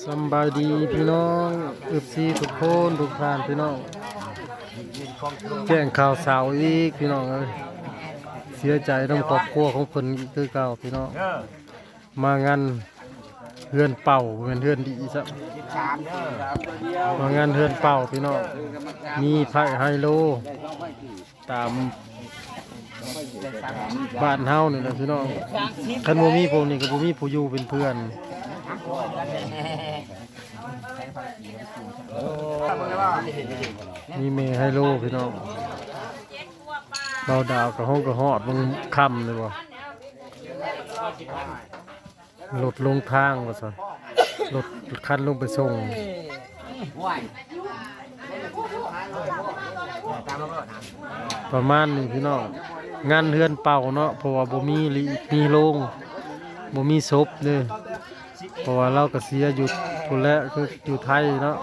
ສຳບາຍດີພີ່ນ້ອງ ເອັຟຊີ ທຸກຄົນທຸກທ່ານພີ່ນ້ອງ ແຈ້ງຂ່າວເສົ້າອີກພີ່ນ້ອງເອີຍ ເສຍໃຈນຳຄອບຄົວຂອງເພິ່ນຄືເກົ່າພີ່ນ້ອງ. ມາງານເຮືອນເປົ່າ ບໍ່ແມ່ນເຮືອນດີຊ້ຳ ມາງານເຮືອນເປົ່າພີ່ນ້ອງ ມີໄພ້ໄຮໂລ ຕາມບ້ານເຮົານີ້ແຫຼະພີ່ນ້ອງ ຄັນບໍ່ມີພວກນີ້ກໍບໍ່ມີຜູ້ຢູ່ເປັນເພື່ອນ ມີແມ່ໄຮໂລພີ່ນ້ອງ ເບົາດາວກະຮ້ອງກະຮອດ ເບິ່ງຄ່ຳນີ້ບໍ່ ລົດລົງທາງວ່າຊັ້ນ ລົດຄັນລົງໄປສົ່ງ ປະມານນີ້ພີ່ນ້ອງ ງານເຮືອນເປົ່າເນາະ ເພາະວ່າບໍ່ມີລີ້ມີໂລງ ບໍ່ມີສົບເດ້ ເພາະວ່າລາວກະເສຍຢູ່ພຸ້ນແຫຼະ ຄືຢູ່ໄທເນາະ.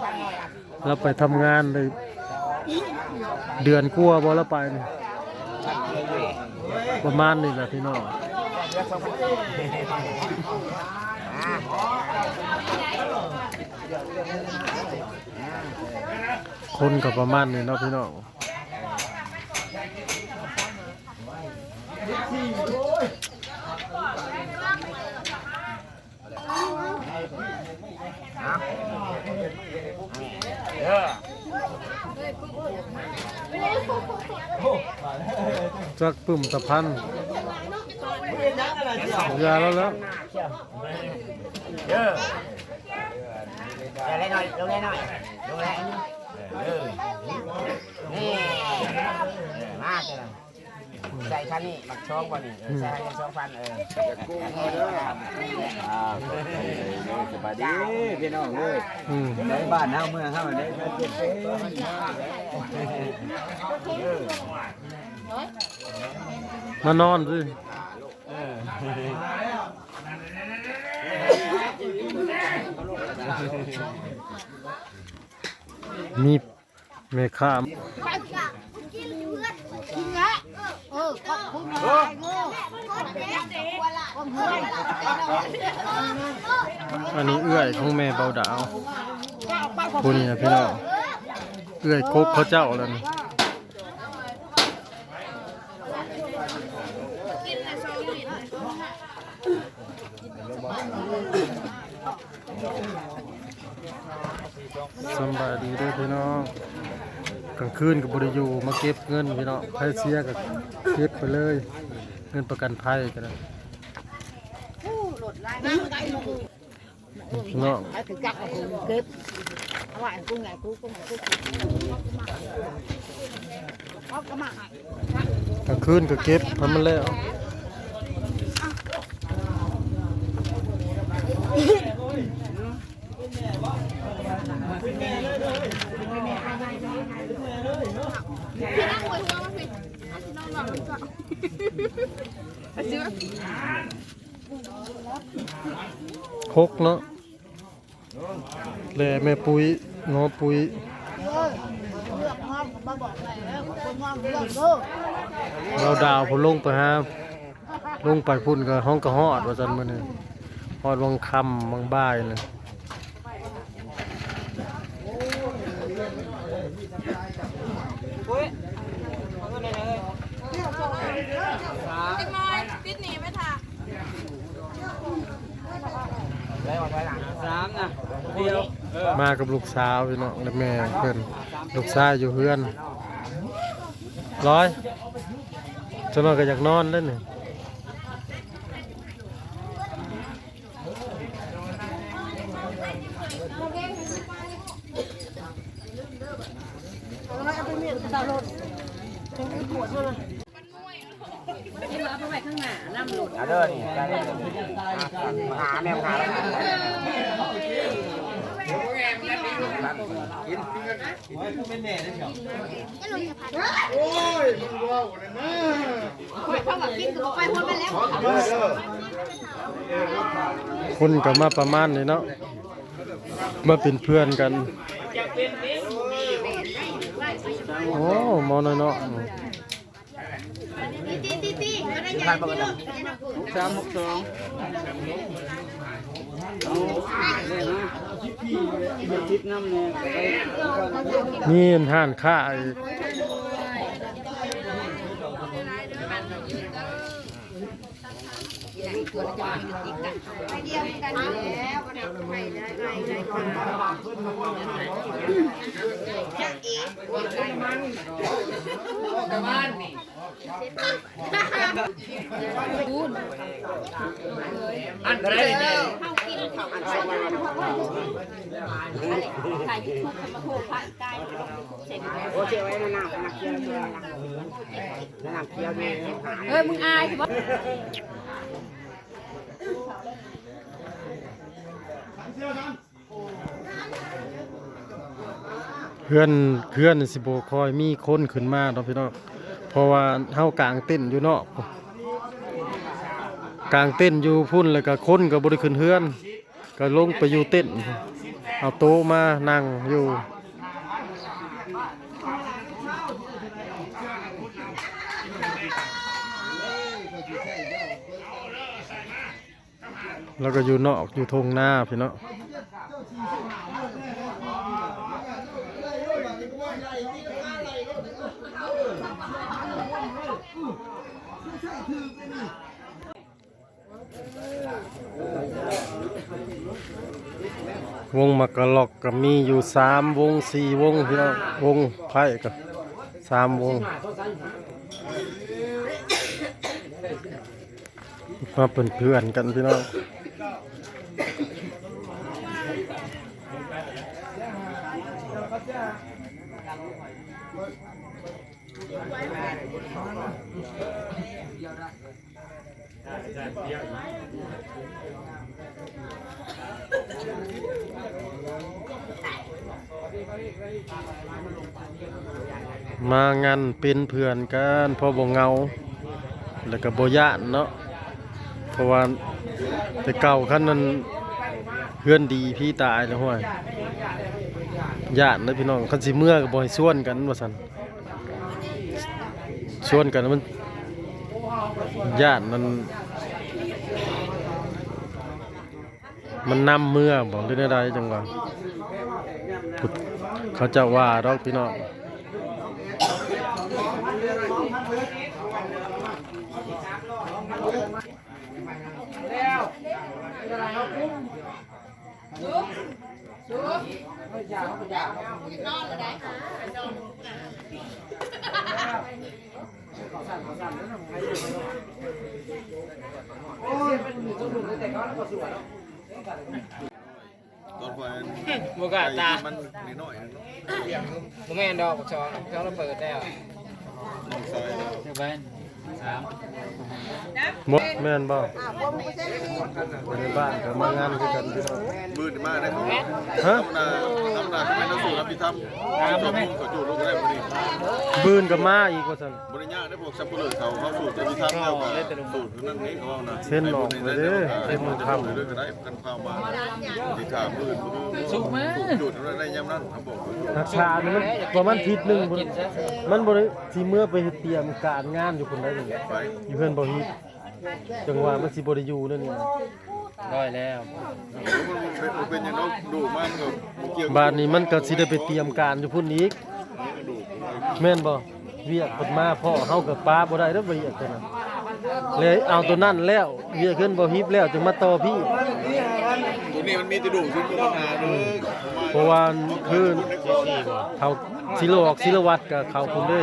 ລາວໄປທຳງານໄດ້ເດືອນກວ່າບໍ່ລາວໄປນີ້ ປະມານນີ້ແຫຼະພີ່ນ້ອງ ຄົນກໍປະມານນີ້ເນາະພີ່ນ້ອງ. ຈັກປຶ້ມຕະພັນ ຢ່າແລ້ວແຫຼະ ເອີ ລົງແດ່ໜ້ອຍ ລົງແດ່ໜ້ອຍ ລົງແດ່ ເອີ ນີ້ ເອີ ມາເດີ. ໃສ່ຄັນນີ້ ໝາກຊອງບໍ່ນີ້ ເອີ ໃສ່ຄັນນີ້ ສອງພັນ ເອີ ອ່າ ສະບາຍດີພີ່ນ້ອງເອີຍ ອືມ ໃນບ້ານເຮົາເມືອງເຮົາເດ້ ມານອນຊິ ເອີ ມີ ແມ່ຄ້າ ອັນນີ້ເອື້ອຍຂອງແມ່ເບົາດາວ ຜູ້ນີ້ນະພີ່ນ້ອງ ເອື້ອຍກົກເຂົາເຈົ້າແລ້ວນີ້. ສຳບາຍດີເດີພີ່ນ້ອງ ກາງຄືນກໍບໍ່ໄດ້ຢູ່ ມາເກັບເງິນພີ່ນ້ອງ ໃຜເສຍກໍເກັບໄປເລີຍ ເງິນປະກັນໄພກໍໄດ້ ພີ່ນ້ອງ ໃຜຖືຈັກເອົາເກັບ ເອົາໄວ້ໃຫ້ກູໃຫຍ່ ກູ ກູໃຫຍ່ ກູ ເອົາກະມາໃຫ້ ກາງຄືນກໍເກັບໃຫ້ມັນແລ້ວ ຫົກເນາະ ແລະແມ່ປຸ້ຍ ງໍປຸ້ຍ ລາວດາວພຸ້ນ ລົງໄປຫາ ລົງໄປພຸ້ນກໍຮ້ອງກະຮອດວ່າຊັ້ນ ມື້ນີ້ຮອດວັງຄ່ຳວັງບ່າຍນີ້. ເດັກນ້ອຍຕິດໜີ້ໄປຖ້າ ສາມນະ ດຽວ ເອີ ມາກັບລູກສາວພີ່ນ້ອງ ແລະແມ່ເພິ່ນ ລູກຊາຍຢູ່ເຮືອນ ລອຍ ຈັກໜ້ອຍກໍຢາກນອນເດ້ນີ້. ເອົາໄປໄວ້ຂ້າງໜ້ານຳໂລດ ເອົາເດີນີ້ ມາຫາແມ່ມາຫາ ໂອ້ຍ ມັນເວົ້ານັ້ນນະ ຂ້ອຍເວົ້າວ່າກິນກໍບໍ່ຄ່ອຍຫົວມັນແລ້ວ ຄົນກໍມາປະມານນີ້ເນາະ ມາເປັນເພື່ອນກັນ ໂອ້ ໝໍນ້ອຍເນາະ. ສາມຫົກສອງ ເອົາເລີຍນະ ມີຮ້ານຄ້າອີກ. ອັນເທົ່າໃດນີ້? ໂອ້ ເຈົ້າໄວ້ນະ ນ້ຳ ນ້ຳຂຽວ ນ້ຳຂຽວນີ້ ເອີ ມຶງອາຍຊິບໍ່? ເຮືອນ ເຮືອນນີ້ຊິບໍ່ຄ່ອຍມີຄົນຂຶ້ນມາດອກພີ່ນ້ອງ ເພາະວ່າເຮົາກາງເຕັນຢູ່ນອກ ກາງເຕັນຢູ່ພຸ້ນ ແລ້ວກະຄົນກະບໍ່ໄດ້ຂຶ້ນເຮືອນ ກະລົງໄປຢູ່ເຕັນ ເອົາໂຕະມານັ່ງຢູ່. ແລ້ວກໍຢູ່ນອກ ຢູ່ທົ່ງນາພີ້ເນາະ. ວົງໝາກກະລັອກກໍມີຢູ່ສາມວົງ ສີ່ວົງ ພີ່ນ້ອງ, ວົງໄພ້ກໍສາມວົງ. ມາເປັນເພື່ອນກັນພີ່ນ້ອງ. ມາງານເປັນເພື່ອນກັນ ພໍບໍ່ເຫງົາ ແລ້ວກໍບໍ່ຢ້ານເນາະ. ເພາະວ່າແຕ່ເກົ່າຄັນນັ້ນເຮືອນດີ ຜີຕາຍແລ້ວ ຫ້ວຍ ຢ້ານເດ້ພີ່ນ້ອງ. ຄັນຊິເມືອກໍບໍ່ໃຫ້ຊວນກັນວ່າຊັ້ນ, ຊວນກັນມັນຢ້ານນັ້ນ ມັນນຳເມືອບໍ ຫຼືແນວໃດຈັ່ງວ່າ ເຂົາເຈົ້າວ່າດອກພີ່ນ້ອງ. ບໍ່ກ້າຕາ ມັນນ້ອຍໆ ບໍ່ແມ່ນດອກ ສອງ ສອງລະເປີດແລ້ວ ນ້ອງຊາຍ ເຈົ້າແວ່ນ ສາມ ບໍ່ແມ່ນບໍ່? ຢູ່ໃນບ້ານກໍມາງານຄືກັນພີ່ນ້ອງ. ມື້ນີ້ມາໄດ້ບໍ່? ຮະ? ທຳມະດາ ທຳມະດາກໍແມ່ນໜັງສືຮັບຜິດຊອບ ສອງໂມງກໍຈູດລົງກໍໄດ້ມື້ນີ້. ມື້ອື່ນກໍມາອີກວ່າຊັ້ນ. ບໍ່ໄດ້ຍາກເດ້ ພວກສັບປະເລີເຂົາ ເຂົາສູດຈະມີທາງແລ້ວກໍສູດນັ້ນນີ້ ເຂົາເວົ້ານະ ເຊັນອອກເລີຍເດ້ ເຊັນມື້ຄ່ຳເລີຍກໍໄດ້ ຄັນພາມາຊິຖາມມື້ອື່ນ ສູດມາ ສູດຈຸດນັ້ນໄດ້ຍາມນັ້ນ ເຂົາບອກ. ຮັກສານີ້ມັນປະມານທິດໜຶ່ງພຸ້ນ ມັນບໍ່ໄດ້ຊິເມືອໄປເຮັດຕຽມການງານຢູ່ພຸ້ນໄດ໋ ໄປຢູ່ເຮືອນບໍ່ຮີດ ຈັ່ງວ່າມັນຊິບໍ່ໄດ້ຢູ່ແນວນີ້. ຮ້ອຍແລ້ວ ເປັນຫຍັງເນາະ ດູມາມັນກໍບໍ່ກ່ຽວ. ບາດນີ້ມັນກໍຊິໄດ້ໄປຕຽມການຢູ່ພຸ້ນອີກ ແມ່ນບໍ່? ວຽກເພິ່ນມາພໍ້ເຮົາກໍປະບໍ່ໄດ້ເດ້ ວຽກຕົວນັ້ນ ແລ້ວເອົາຕົວນັ້ນແລ້ວ ວຽກເຮືອນບໍ່ຮີບແລ້ວ ຈຶ່ງມາຕໍ່ພີ້. ຕົວນີ້ມັນມີແຕ່ດູ ຊຸມບັນຫາເດີ ເພາະວ່າຄືເຂົາ ສິລະອອກ ສິລະວັດກໍເຂົ້າພຸ້ນເດ້.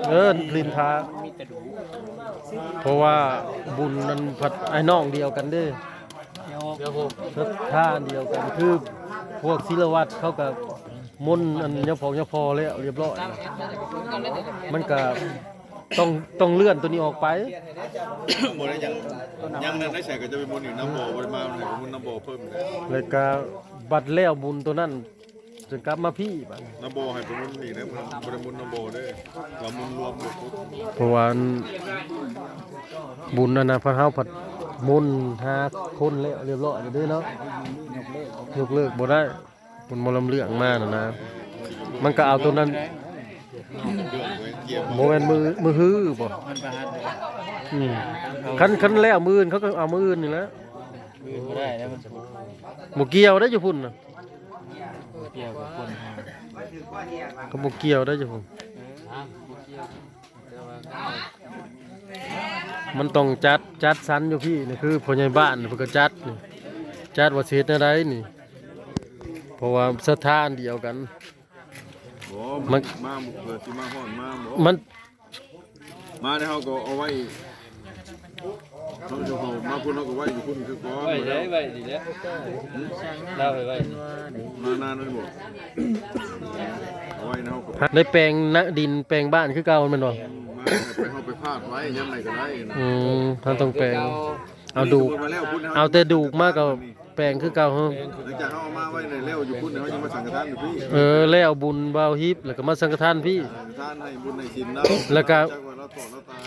ເອີ ຫຼິ້ນທ່າ ເພາະວ່າບຸນນັ້ນພັດອ້າຍນ້ອງດຽວກັນເດ້ ສັດທາດຽວກັນ ຄືພວກສິລະວັດເຂົາກໍມົນອັນຍາພອງຍາພໍແລ້ວລຽບຮ້ອຍ ມັນກໍຕ້ອງ ຕ້ອງເລື່ອນຕົວນີ້ອອກໄປ. ບໍ່ໄດ້ຫຍັງ ຍັງນັ້ນໄດ້ໃສກໍຈະໄປມົນອີກ ນ້ຳບໍ່ບໍ່ໄດ້ມາ ໃຫ້ໄປມົນນ້ຳບໍ່ເພີ່ມອີກ ແລ້ວກໍບັດແລ້ວບຸນຕົວນັ້ນ ຈຶ່ງກັບມາພີ້ບາດນີ້ ນ້ຳບໍ່ໃຫ້ໄປໝູນນີ້ເດ້ ບໍ່ໄດ້ໝູນນ້ຳບໍ່ເດ້ ວ່າໝູນລວມໝົດ. ເພາະວ່າອັນບຸນອັນນະ ພັດເຮົາພັດໝູນຫາຄົນແລ້ວລຽບຮ້ອຍແລ້ວເດ້ເນາະ ຍົກເລີກບໍ່ໄດ້ ບຸນໝໍລຳເລື່ອງມາຫັ້ນນະ ມັນກໍເອົາຕົວນັ້ນ ບໍ່ແມ່ນມື້ ມື້ຮືບໍ? ອືມ ຄັນ ຄັນແລ້ວມື້ອື່ນ ເຂົາກໍເອົາມື້ອື່ນນີ້ແຫຼະ. ອື່ນບໍ່ໄດ້ແລ້ວ ມັນບໍ່ກ່ຽວໄດ້ຢູ່ພຸ້ນນະ. ບໍ່ກ່ຽວກັບຄົນເຮົາ ກໍບໍ່ກ່ຽວໄດ້ຢູ່ພຸ້ນ. ເອີ ບໍ່ກ່ຽວ ແຕ່ວ່າມັນຕ້ອງຈັດ ຈັດສັນຢູ່ພີ້ນີ້ ຄືພໍ່ໃຫຍ່ບ້ານເພິ່ນກໍຈັດນີ້ ຈັດວ່າຊິເຮັດແນວໃດນີ້ ເພາະວ່າສັດທາອັນດຽວກັນ. ບໍ່ ມັນ ມັນມາເພື່ອຊິມາຮ້ອນມາບໍ່ ມັນ ມາແລ້ວເຮົາກໍເອົາໄວ້ ເຮົາຈະເອົາມາພຸ້ນ ເຮົາກໍໄວ້ຢູ່ພຸ້ນຄືກ່ອນ ໄວ້ໄດ້ ໄວ້ນີ້ແຫຼະ ລາວໃຫ້ໄວ້ ມານານແມ່ນບໍ່ ເອົາໄວ້ນະ ເຮົາກໍ ໄດ້ແປງນະ ດິນແປງບ້ານຄືເກົ່າແມ່ນບໍ່? ອືມ ມາ ໄປ ເຮົາໄປພາດໄວ້ຍາມໃດກໍໄດ້ນະ. ອືມ ເຮົາຕ້ອງແປງ ເອົາດູກ ເອົາແຕ່ດູກມາກໍແປງຄືເກົ່າ. ຫຼັງຈາກເຮົາເອົາມາໄວ້ແລ້ວ ຢູ່ພຸ້ນ ເຮົາຍັງມາສັງຄະທານຢູ່ພີ້. ເອີ ແລ້ວບຸນບ່າວຮິບ ແລ້ວກໍມາສັງຄະທານພີ້ ສັງຄະທານໃຫ້ບຸນໃຫ້ສິນເນາະ. ແລ້ວກໍ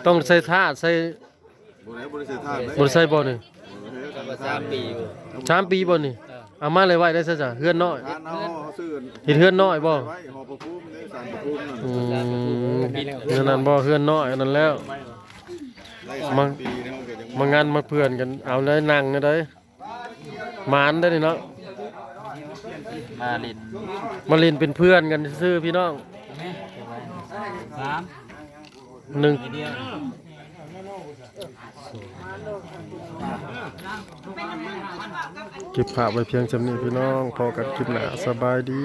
ຕ້ອງໃສ່ທາດໃສ່ ບໍ່ໄດ້ ບໍ່ໄດ້ໃສ່ທາດເດ້ ບໍ່ໄດ້ໃສ່ບໍ່ນີ້? ເອີ ສາມປີຢູ່ ສາມປີບໍ່ນີ້? ເອີ ເອົາມາເລີຍໄວ້ໄດ້ຊະຈ້ະ ເຮືອນນ້ອຍ ເຮັດເຮືອນນ້ອຍບໍ່? ໄວ້ຫໍພະພູມເດ້ ສານພະພູມນັ້ນ. ອືມ ແນວນັ້ນບໍ່ ເຮືອນນ້ອຍອັນນັ້ນແລ້ວ ມາ ມາງານມາເພື່ອນກັນ ເອົາໄດ້ນັ່ງແນວໃດ ໝານໄດ໋ນີ້ເນາະ ມາຫຼິ້ນ ມາຫຼິ້ນເປັນເພື່ອນກັນຊື່ໆ ພີ່ນ້ອງ. ໜຶ່ງ ເກັບພາບໄວ້ພຽງສ່ຳນີ້ພີ່ນ້ອງ ພໍ້ກັນຄລິບໜ້າ ສະບາຍດີ.